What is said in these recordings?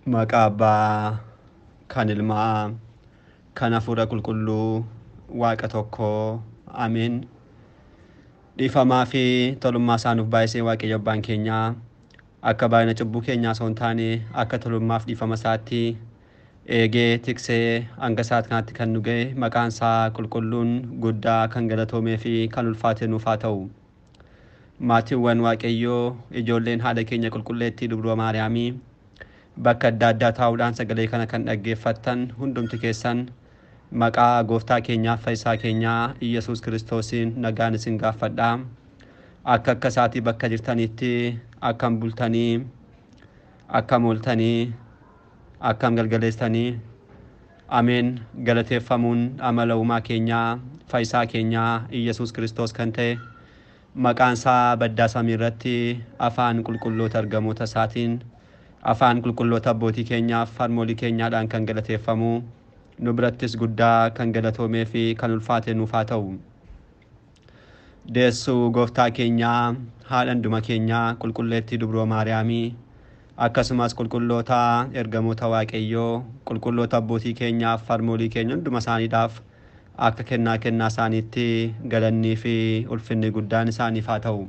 Maqaa Abbaa kan Ilmaa kan Hafuura Qulqulluu Waaqa tokkoo Ameen. Dhiifamaa fi tolummaa isaa nuuf baay'isee Waaqayyo Abbaan keenyaa akka baay'ina cubbuu keenyaa osoo hin taane akka tolummaaf dhiifama isaatti eegee tiksee hanga sa'aat kanaatti kan nu ga'e maqaan isaa qulqulluun guddaa kan galatoomee fi kan ulfaate nuuf haa ta'u. Maatiiwwan Waaqayyoo, ijoolleen haadha keenya qulqulleettii Dubroo Maariyaamii, bakka adda addaa taa'uudhaan sagalee kana kan dhaggeeffattan hundumti keessan maqaa gooftaa keenyaaf fayyisaa keenyaa Iyyasuus Kiristoosiin nagaan isin gaaffadha. Akka akka isaatii bakka jirtanitti akkam bultanii, akkam ooltanii, akkam galgaleessanii. Ameen. Galateeffamuun amala uumaa keenyaa fayyisaa keenyaa Iyyasuus Kiristoos kan ta'e maqaan isaa baddaa samii irratti afaan qulqulloota ergamoota isaatiin, afaan qulqulloota abbootii keenyaaf harmoolii keenyaadhaan kan galateeffamu nu birattis guddaa kan galatoomee fi kan ulfaate nuuf haa ta'u. Deessuu gooftaa keenyaa haadha hunduma keenyaa qulqulleettii Dubroo Maariyaamii, akkasumas qulqulloota ergamoota Waaqayyoo, qulqulloota abbootii keenyaaf harmoolii keenya hunduma isaaniidhaaf akka kennaa kennaa isaaniitti galannii fi ulfinni guddaan isaaniif haa ta'u.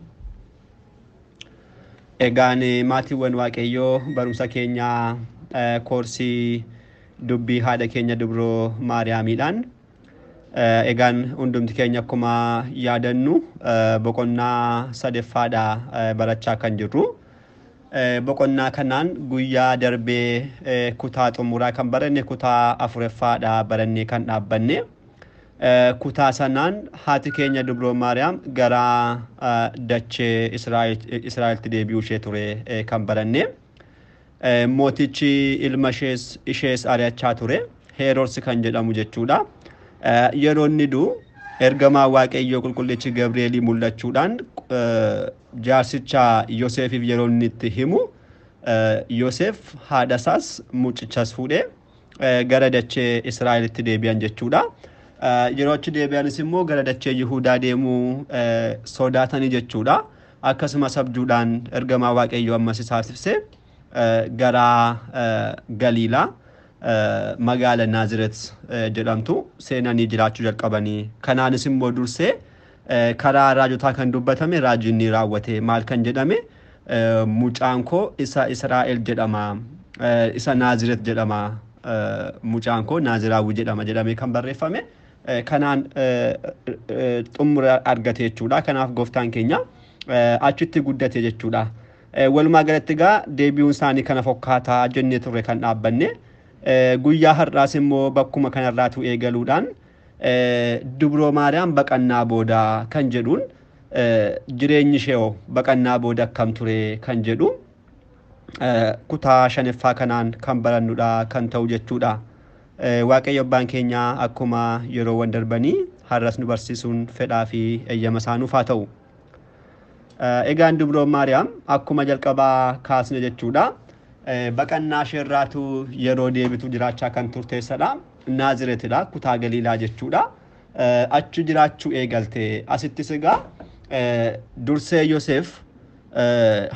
Egaan maatiiwwan Waaqayyoo, barumsa keenyaa koorsii dubbii haadha keenya Dubroo Maariyaamiidhaan, egaan hundumti keenya akkuma yaadannu boqonnaa sadeffaadha barachaa kan jirru. Boqonnaa kanaan guyyaa darbee kutaa xumuraa kan baranne kutaa afureffaadha barannee kan dhaabbanne. Kutaa sanaan haati keenya Dubroo Maariyaam gara dachee Israa'eltti deebi'uu ishee ture kan baranne. Mootichi ilma ishees ari'achaa ture. Heerods kan jedhamu jechuudha. Yeroo inni du'u ergamaa Waaqayyoo qulqullichi Gabri'eelii mul'achuudhaan jaarsicha Yoseefiif yeroo inni itti himu, Yoseef haadha isaas mucichas fuudhee gara dachee Israa'elitti deebi'an jechuudha. Yeroo achi deebi'anis immoo gara dachee Yihudaa deemuu sodaatanii jechuudha. Akkasumas abjuudhaan ergamaa Waaqayyoo ammas isaaf ibsee gara Galiilaa magaala Naaziret jedhamtu seenanii jiraachuu jalqabanii. Kanaanis immoo dursee karaa raajotaa kan dubbatame raajiin ni raawwate. Maal kan jedhame? Mucaan koo isa Israa'el jedhama, isa Naaziret jedhama, mucaan koo Naaziraawwi jedhama jedhamee kan barreeffame kanaan xumura argate jechuudha. Kanaaf gooftaan keenya achitti guddate jechuudha. Walumaa galatti egaa deebi'uun isaanii kana fokkaataa jennee turre kan dhaabbanne. Guyyaa har'aas immoo bakkuma kanarraatu eegaluudhaan Dubroo Maariyaam baqannaa booda kan jedhuun, jireenyi ishee baqannaa booda akkam ture kan jedhu kutaa shanaffaa kanaan kan barannudha kan ta'u jechuudha. Waaqayyo Abbaan keenya akkuma yeroowwan darbanii har'as nu barsiisuun fedhaa fi eeyyama isaa nuuf haa ta'u. Egaan Dubroo Maariyaam akkuma jalqabaa kaasne jechuudha. Baqannaa isheerraatu yeroo deebitu jiraachaa kan turteessadha. Naaziretidha, kutaa Galiilaa jechuudha. Achi jiraachuu eegalte. Asittis egaa dursee Yoseef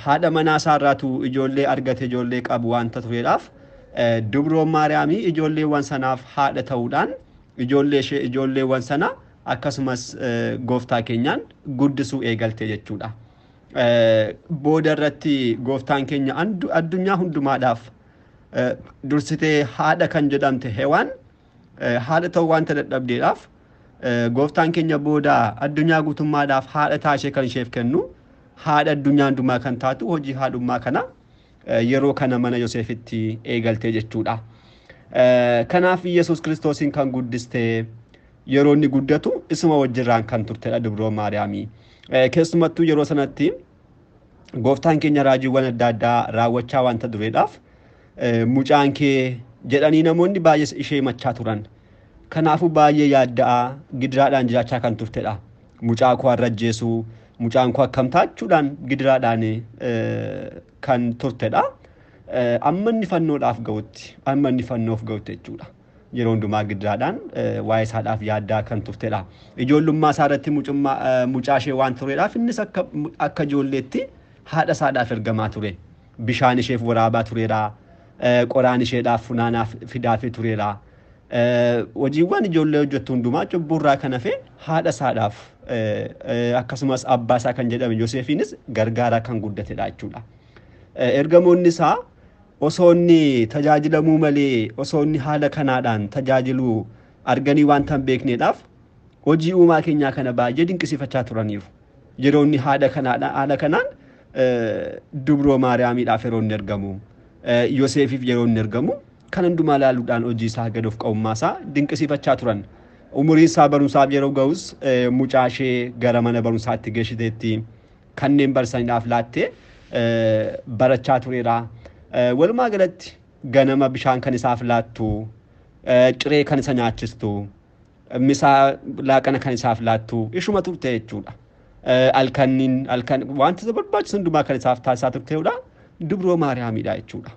haadha manaa isaarraatu ijoollee argate, ijoollee qabu waanta tureedhaaf Dubroo Maariyaamii ijoolleewwan sanaaf haadha ta'uudhaan ijoollee ishee, ijoolleewwan sana akkasumas gooftaa keenyaan guddisuu eegalte jechuudha. Booda irratti gooftaan keenya addunyaa hundumaadhaaf dursitee haadha kan jedhamte Hewaan haadha ta'uu waanta dadhabdeedhaaf, gooftaan keenya booda addunyaa guutummaadhaaf haadha taashee kan isheef kennu, haadha addunyaa hundumaa kan taatu hojii haadhummaa kana yeroo kana mana Yoseefitti eegalte jechuudha. Kanaaf Iyyasuus Kiristoosiin kan guddiste, yeroo inni guddatu isuma wajjirraan kan turtedha Dubroo Maariyaamii. Keessumattuu yeroo sanatti gooftaan keenya raajiiwwan adda addaa raawwachaa waanta tureedhaaf mucaan kee jedhanii namoonni baay'ee ishee himachaa turan. Kanaafuu baay'ee yaadda'aa gidiraadhaan jiraachaa kan turtedha. Mucaa koo har'a ajjeesuu, mucaan koo akkam taachuudhaan gidiraadhaan kan turtedha. Amma inni fannoodhaaf ga'utti, amma inni fannoof ga'utti jechuudha. Yeroo hundumaa gidiraadhaan waa'ee isaadhaaf yaaddaa kan turtedha. Ijoollummaa isaa irratti mucaa ishee waan tureedhaaf innis akka ijoolleetti haadha isaadhaaf ergamaa ture. Bishaan isheef waraabaa tureera. Qoraan isheedhaaf funaanaaf fidaafii tureera. Hojiiwwan ijoollee hojjettu hundumaa cubburraa kan hafe haadha isaadhaaf akkasumas abbaa isaa kan jedhame Yoseefiinis gargaaraa kan guddatedha jechuudha. Ergamoonni isaa osoo inni tajaajilamuu malee osoo inni haala kanaadhaan tajaajiluu arganii waanta hin beekneedhaaf hojii uumaa keenyaa kana baay'ee dinqisiifachaa turaniiru. Yeroo inni haala kanaan dubroo Maariyaamiidhaaf yeroo inni ergamu, Yoseefiif yeroo inni ergamu kan hundumaa ilaaluudhaan hojii isaa gad of qabummaa isaa dinqisiifachaa turan. Umuriin isaa barumsaaf yeroo ga'us mucaa ishee gara mana barumsaatti geessiteetti kanneen barsiisaniidhaaf laattee barachaa tureera. Walumaa galatti ganama bishaan kan isaaf laattu, ciree kan isa nyaachistu, misaa laaqana kan isaaf laattu ishuma turte jechuudha. Halkaniin halkan wanta isa barbaachisu hundumaa kan isaaf taasisaa turteedha. Dubroo Maariyaamiidha jechuudha.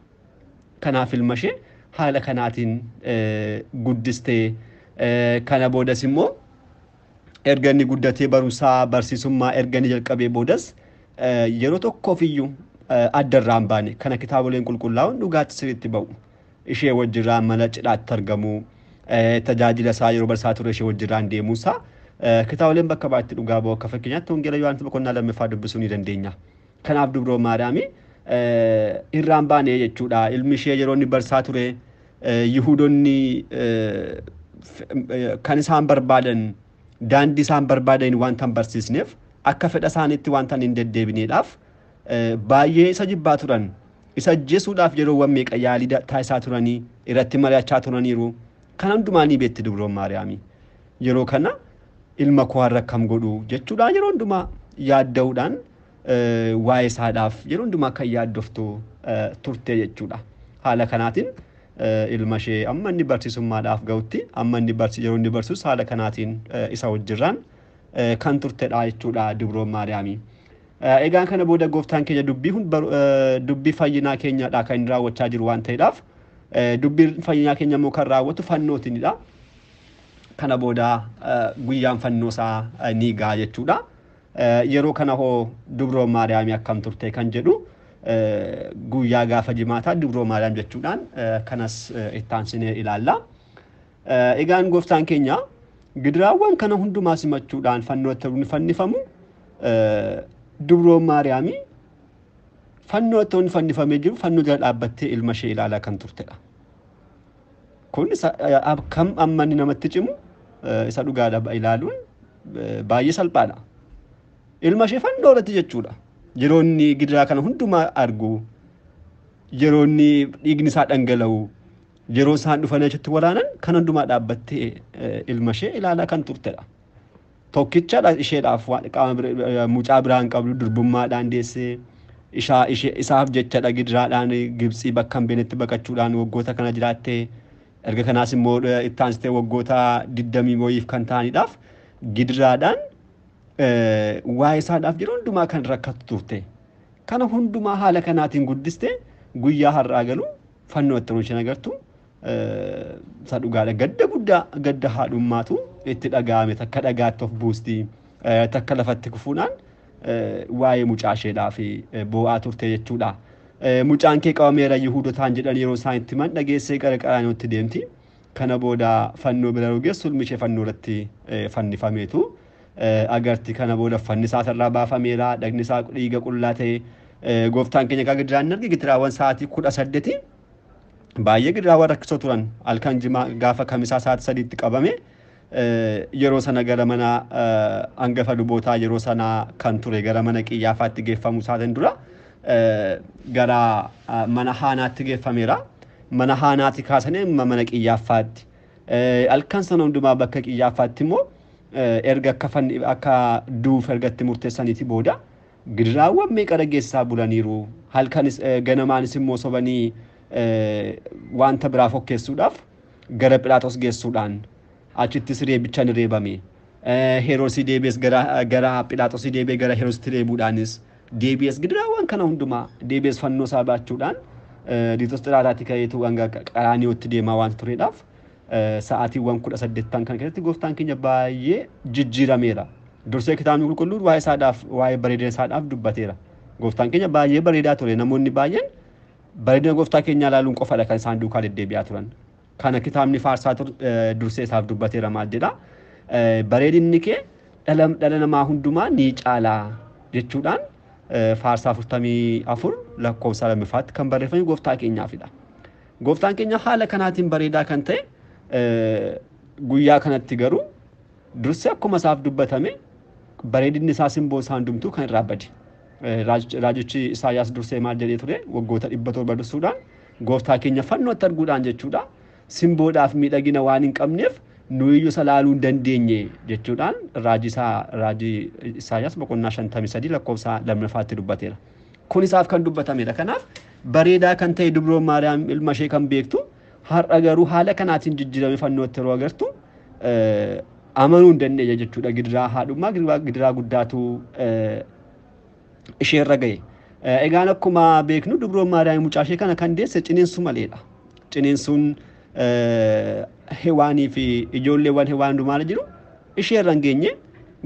Kanaaf ilma ishee haala kanaatiin guddistee kana boodas immoo erga inni guddatee barumsaa barsiisummaa erga inni jalqabee boodas yeroo tokkoof iyyuu adda irraa hin baane. Kana kitaaboleen qulqullaa'uun dhugaatti sirriitti ba'u. Ishee wajjirraan mana cidhaatti argamu, tajaajila isaa yeroo barsaa ture ishee wajjirraan deemuusaa kitaaboleen bakka baay'eetti dhugaa ba'u. Akka fakkeenyaatti Wangeela Yohaannis boqonnaa 2 dubbisuu ni dandeenya. Kanaaf dubroo Maariyaamii irraa hin baane jechuudha. Ilmi ishee yeroo inni barsaa ture Yihuudoonni kan isaan barbaadan daandii isaan barbaadan wanta hin barsiisneef akka fedha isaaniitti wanta hin deddeebineedhaaf baay'ee isa jibbaa turan. Isa ajjeesuudhaaf yeroowwan meeqa yaalii taasisaa turanii irratti mari'achaa turaniiru. Kan hundumaa ni beekti dubroon Maariyaamii. Yeroo kana ilma koo har'a akkam godhu jechuudhaan yeroo hundumaa yaadda'uudhaan waa'ee isaadhaaf yeroo hundumaa kan yaaddoftu turte jechuudha. Haala kanaatiin ilma ishee amma inni barsiisummaadhaaf ga'utti amma inni yeroo inni barsiisus haala kanaatiin isa wajjirraan kan turtedha jechuudha dubroon Maariyaamii. Egaan kana booda gooftaan keenya dubbii fayyinaa keenyadha kan inni raawwachaa jiru waan ta'eedhaaf dubbiin fayyinaa keenya immoo kan raawwatu fannootiinidha. Kana booda guyyaan fannoo isaa ni ga'a jechuudha. Yeroo kana hoo dubroo Maariyaamii akkam turte kan jedhu guyyaa gaafa jimaataa dubroo Maariyaam jechuudhaan kanas itti aansinee ilaalla. Egaan gooftaan keenya gidiraawwan kana hundumaa simachuudhaan fannootti fannifamu dubroo Maariyaamii fannootti fannifamee jiru fannoo jala dhaabbattee ilma ishee ilaalaa kan turtedha. Kun akkam amma inni namatti cimu isa dhugaadha ilaaluun baay'ee salphaadha. Ilma ishee fannoo irratti jechuudha. Yeroo inni gidiraa kana hundumaa argu, yeroo inni dhiigni isaa dhangala'u, yeroo isaan dhufanii achitti waraanan kan hundumaa dhaabbattee ilma ishee ilaalaa kan turtedha. Tokkichadha isheedhaaf qaama mucaa biraan qabdu durbummaadhaan deessee isaaf jechadha gidiraadhaan Gibxii bakka hin beeknetti baqachuudhaan waggoota kana jiraattee erga kanaas immoo itti aansitee waggoota 20 wayiif kan ta'aniidhaaf gidiraadhaan waa'ee isaadhaaf yeroo hundumaa kan rakkattu turte. Kana hundumaa haala kanaatiin guddiste guyyaa har'aa galu fannoo itti isheen agartu isa dhugaadha. Gadda guddaa gadda haadhummaatu itti dhaga'ame takka dhagaatti of buusti takka lafatti kufuudhaan waa'ee mucaa isheedhaaf boo'aa turte jechuudha. Mucaan kee qabameera Yihuudotaan jedhan yeroo isaan itti himan dhageessee gara Qaraaniyotti deemti. Kana booda fannoo bira yeroo geessu ilmi ishee fannoo irratti fannifameetu agarti. Kana booda uffanni isaa irraa baafameera, dhagni isaa dhiiga qullaa ta'e. Gooftaan keenya egaa gidiraan arge gidiraawwan sa'aatii 18 baay'ee gidiraawwan rakkisoo turan. Halkan jimaa gaafa kamisaa sa'aatii 3tti qabame yeroo sana gara mana hangafa lubootaa yeroo sana kan ture gara mana Qiyyaafaatti geeffamuu isaatiin dura gara mana Haanaatti geeffameera. Mana Haanaatti kaasanii mana Qiyyaafaatti. Halkan sana hundumaa bakka Qiyyaafaatti immoo erga akka duuf erga itti murteessaniiti booda gidiraawwan meeqa dhageessisaa bulaniiru. Halkanis ganamaanis immoo sobanii wanta biraa fokkeessuudhaaf gara Philaaxoos geessuudhaan achittis reebichaan reebame. Heroosii deebi'es gara Philaaxoosii deebi'ee gara Heroositti reebuudhaanis deebi'es gidiraawwan kana hundumaa deebi'es fannoo isaa baachuudhaan Liitos Xiraaraatti ka'eetu hanga Qaraaniyootti deemaa waan tureedhaaf sa'aatiiwwan 18 kan keessatti gooftaan keenya baay'ee jijjiirameera. Dursee kitaabni qulqulluun waa'ee isaadhaaf waa'ee bareedina isaadhaaf dubbateera. Gooftaan keenya baay'ee bareedaa ture. Namoonni baay'een Bareedina gooftaa keenyaa ilaaluun qofadha kan isaan duukaa deddeebi'aa turan. Kana kitaabni faarsaa dursee isaaf dubbateera maal jedha? Bareedinni kee dhala namaa hundumaa ni caalaa jechuudhaan faarsaa 44 lakkoofsa 2ffaatti kan barreeffame gooftaa keenyaafidha. Gooftaan keenya haala kanaatiin bareedaa kan ta'e guyyaa kanatti garuu dursee akkuma isaaf dubbatame bareedinni isaa simboo isaa hundumtuu kan irraa bade. Raajichi Isaayyaas dursee maal jedhee ture? Waggoota 700 dursuudhaan gooftaa keenya fannootti arguudhaan jechuudha. Simboodhaaf miidhagina waan hin qabneef nuyiyyuu isa laaluu hin dandeenye jechuudhaan raajii Isaayyaas boqonnaa 53 lakkoofsa 2ffaatti dubbateera. Kun isaaf kan dubbatamedha. Kanaaf bareedaa kan ta'e Dubroon Maariyaam ilma ishee kan beektu har'a garuu haala kanaatiin jijjiirame fannootti yeroo agartu amanuu hin dandeenye jechuudha. Gidiraa haadhummaa gidiraa guddaatu isheerra ga'e. Egaan akkuma beeknu Dubroon Maariyaam mucaa ishee kana kan deesse ciniinsuu maleedha. Ciniinsuun Hewaanii fi ijoolleewwan Hewaan hundumaa jiru isheerra hin geenye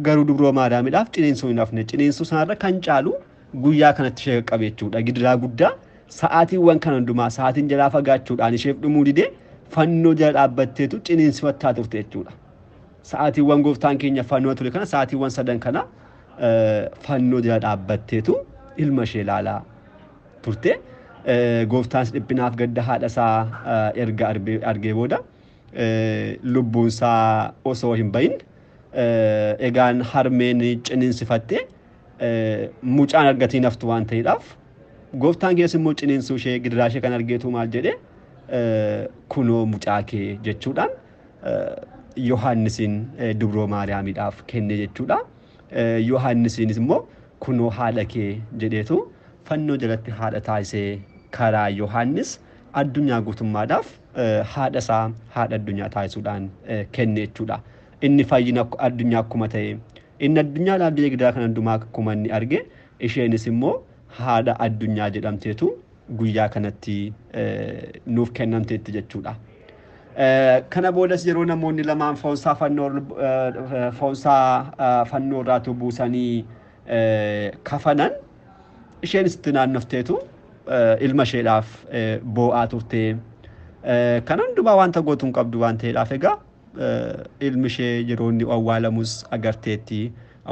garuu Dubroo Maariyaamidhaaf ciniinsuu hin hafne. Ciniinsuu sanarra kan caalu guyyaa kanatti ishee qaqqabe jechuudha. Gidiraa guddaa sa'aatiiwwan kana hundumaa sa'aatiin jalaa fagaachuudhaan isheef dhumuu didee fannoo jala dhaabbatteetu ciniinsifattaa turte jechuudha. Sa'aatiiwwan gooftaan keenya fannoo ture kana sa'aatiiwwan sadan kana fannoo jala dhaabbatteetu ilma ishee ilaalaa turte. Gooftaanis dhiphinaaf gadda haadha isaa erga argee booda lubbuun isaa osoo hin bahin egaan harmeen ciniinsifattee mucaan argatiin haftu waan ta'eedhaaf gooftaan keessa immoo ciniinsuu ishee gidiraa ishee kan argeetu maal jedhee kunoo mucaa kee jechuudhaan Yohaannisiin Dubroo Maariyaamiidhaaf kenne jechuudha. Yohaannisiinis immoo kunoo haadha kee jedheetu fannoo jalatti haadha taasisee karaa Yohaannis addunyaa guutummaadhaaf haadha isaa haadha addunyaa taasisuudhaan kenne jechuudha. Inni fayyina addunyaa akkuma ta'e inni addunyaadhaaf jedhee gidiraa kana hundumaa akkuma inni arge isheenis immoo haadha addunyaa jedhamteetu guyyaa kanatti nuuf kennamteetti jechuudha. Kana boodas yeroo namoonni lamaan foonsaa fannoo irraatu buusanii kafanan isheenis itti naannofteetu ilma isheedhaaf boo'aa turte. Kana hundumaa wanta gootu hin qabdu waan ta'eedhaaf egaa ilmi ishee yeroo inni awwaalamus agarteetti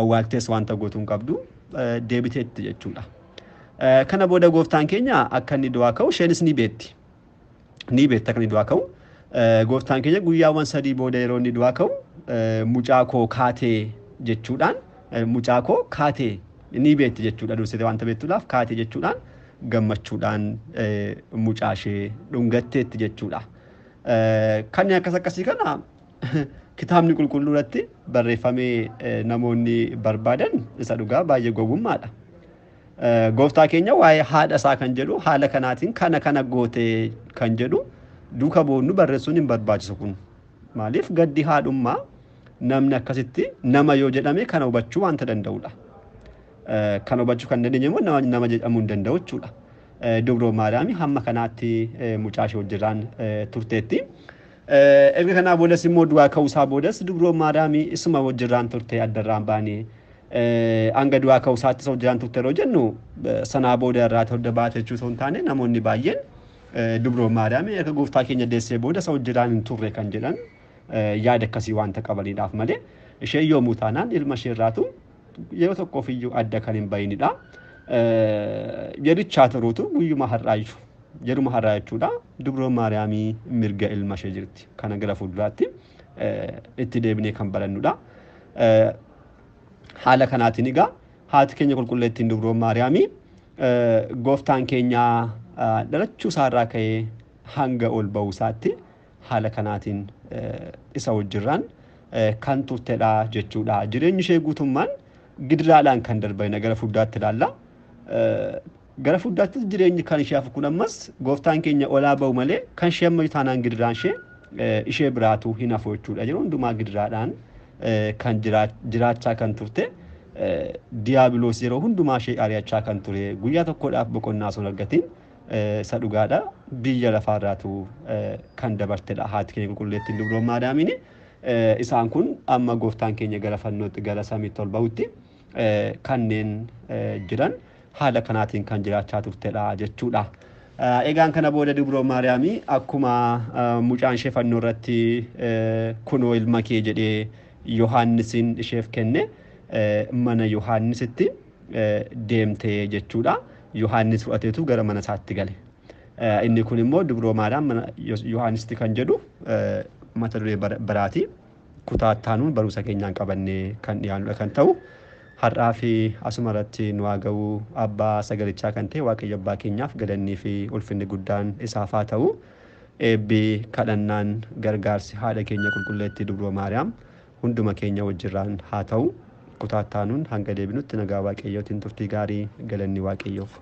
awwaaltees wanta gootu hin qabdu deebiteetti jechuudha. Kana booda gooftaan keenya akka inni du'aa ka'u isheenis ni beekti. Ni beekti akka inni du'aa ka'u. Gooftaan keenya guyyaawwan 3 booda yeroo inni du'aa ka'u mucaa koo kaatee jechuudhaan mucaa koo kaatee ni beekti jechuudha. Dursitee wanta beektuudhaaf kaatee jechuudhaan gammachuudhaan mucaa ishee dhungatteetti jechuudha. Kanneen akkas akkasii kana kitaabni qulqulluu irratti barreeffamee namoonni barbaadan isa dhugaa baay'ee gowwummaadha. Gooftaa keenya waa'ee haadha isaa kan jedhu haala kanaatiin kana kana gootee kan jedhu duuka boonnu barreessuun hin barbaachisu kun. Maaliif gaddi haadhummaa namni akkasitti nama yoo jedhame kana hubachuu wanta danda'udha. Kana hubachuu kan dandeenye immoo nama jedhamuu hin danda'u jechuudha. Dubroo Maariyaam hamma kanaatti mucaa ishee wajjirraan turteetti. Erga kanaa boodas immoo du'aa ka'uusaa boodas Dubroo Maariyaam isuma wajjirraan turte addarraan baanee hanga du'aa ka'uusaatti isa wajjirraan turte yeroo jennu sanaa booda irraa hodda baate jechuu osoo hin taane namoonni baay'een Dubroo Maariyaam erga gooftaa keenya deessee booda isa wajjirraan hin turre kan jedhan yaada akkasii wanta qabaniidhaaf malee isheen yoomuu taanaan ilma ishee irraatu yeroo tokkoof iyyuu adda kan hin bayinidha. Yerichaa turuutu guyyuma har'aayyuu yeruma har'aa jechuudha. Dubroo Maariyaamii mirga ilma ishee jirti. Kana gara fuulduraatti itti deebinee kan barannudha. Haala kanaatiin egaa haati keenya qulqulleettiin Dubroo Maariyaamii gooftaan keenya dhalachuu isaarraa ka'ee hanga ol ba'uu isaatti haala kanaatiin isa wajjirraan kan turtedha jechuudha. Jireenyi ishee guutummaan gidiraadhaan kan darbine gara fuulduraatti ilaalla. Gara fuulduraattis jireenyi kan ishee hafu kun ammas gooftaan keenya olaa ba'u malee kan ishee ammayyuu taanaan gidiraan ishee biraatu hin hafu jechuudha. Yeroo hundumaa gidiraadhaan kan jiraachaa kan turte diiyaabiloos yeroo hundumaa ishee ari'achaa kan ture guyyaa tokkodhaaf boqonnaa osoo hin argatiin isa dhugaadha biyya lafaarraatu kan dabartedha haati keenya qulqulleettiin Dubroo Maariyaamiin. Isaan kun amma gooftaan keenya gara fannootti gara samiitti ol bahutti kanneen jiran haala kanaatiin kan jiraachaa turtedha jechuudha. Egaan kana booda dubroo Maariyaamii akkuma mucaan ishee fannoo irratti kunoo ilma kee jedhee Yohaannisiin isheef kenne mana Yohaannisitti deemte jechuudha. Yohaannis fudhateetu gara mana isaatti gale. Inni kun immoo dubroo Maariyaam mana Yohaannisitti kan jedhu mata duree biraati. Kutaa ittaanuun barumsa keenyaan qabannee kan dhiyaanudha kan ta'u. Har'aa fi asuma irratti nu haa ga'u abbaa sagalichaa kan ta'e Waaqayyo abbaa keenyaaf galannii fi ulfinni guddaan isaaf haa ta'u. Eebbi kadhannaan gargaarsi haadha keenya qulqulleettii dubroo Maariyaam hunduma keenya wajjirraan haa ta'u. Kutaa ittaanuun hanga deebinutti nagaa Waaqayyootiin turtii gaarii galanni Waaqayyoof.